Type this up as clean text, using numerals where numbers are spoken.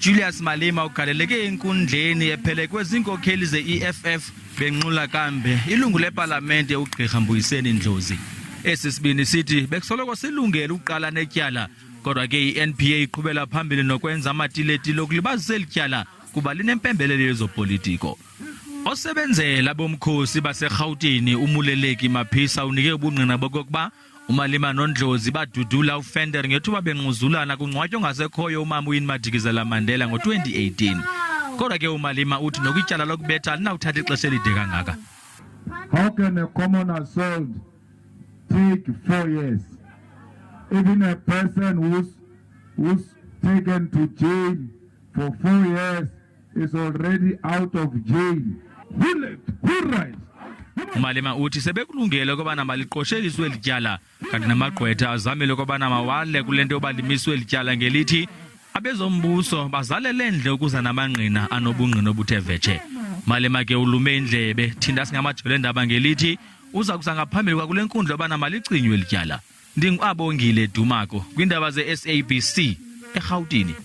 UJulius Malema ugaleleke enkundleni ephelekwe ziinkokheli ze-EFF benxula kambe ilungu lepalamente uGqirha Mbuyiseni Ndlozi. Esi sibini sithi bekusoloko silungele ukuqala netyala kodwa ke i-NPA iqhubela phambili nokwenza amatiletile okulibazisa eli tyala kuba linempembelelo yezopolitiko. Osebenzela bomkhosi baseRhawutini uMuleleki Maphisa unike ubungqina bokokuba uMalema noNdlozi badudula uFender ngethuba benquzulana kungcwatywa ongasekhoyo umama uWinnie Madikizela Mandela ngo-2018. Kodwa ke uMalema uthi nokwityala lokubetha alinawuthatha ixesha elide kangaka. How can a common assault take 4 years? Even a person who's taken to jail for 4 years is already out of jail. Who left? Who right? uMalema uthi sebekulungele ukubana maliqosheliswe eli tyala kanti namagqwetha azamile ukubana mawale kule nto yoba limiswe eli tyala ngelithi abezombuso bazalele ndle ukuza namangqina anobungqina obuthe vetshe. Malema ke ulume indlebe thinda singamajelo endaba ngelithi uza kuza ngaphambili kwakule nkundla yobana malicinywe eli tyala. NdinguAbongile Dumako kwiindaba ze-SABC eRhawutini.